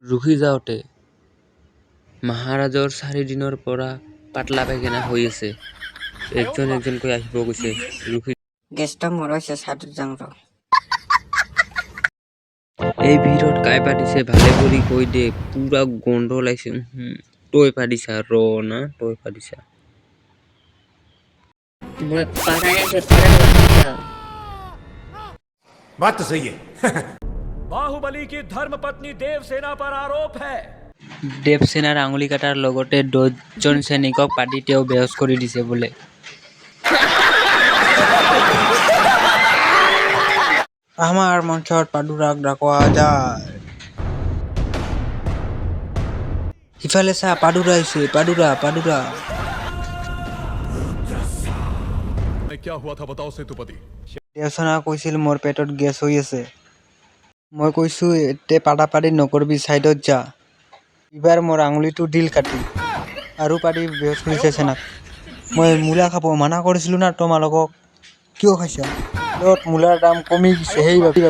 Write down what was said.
ৰখি যাওঁতে মহাৰাজৰ 4 দিনৰ পৰা পাতলা পায়খানা হৈ আছে। একজন একজনকৈ আহিব গৈছে ৰখি। গেছটা মোৰ হৈছে, ছাদত যাওঁ ৰ। এই ভিৰত কাই পাতিছে, ভালে কৰি কৈ দে। পুৰা গোন্ধ ওলাইছে। তই পাতিছা ৰ না, তই পাতিছা। মই পাৰাই আছে, পাৰা। बात तो सही है। बाहुबली की धर्मपत्नी देवसेना पर आरोप है। দেৱসেনাৰ আঙুলি কটাৰ লগতে 10জন সৈনিকক পাতি তেওঁ বেহুচ কৰি দিছে বোলে। আমাৰ মঞ্চত পাদুৰাক ডাকোৱা যায়। সিফালে চা, পাদুৰা আহিছে, পাদুৰা, পাদুৰা। क्या हुआ था बताओ सेतुपति। দেৱসেনা কৈছিল, মোৰ পেটত গেছ হৈ আছে। মই কৈছোঁ, এতে পাতা পাতি নকৰিবি, ছাইডত যা। এইবাৰ মোৰ আঙুলিটো দিল কাটি আৰু পাতি বেহুচ কৰিছে সেনাক। মই মূলা খাব মানা কৰিছিলোঁ না তোমালোকক? কিয় খাইছা? মূলাৰ দাম কমি গৈছে, সেইবাবে।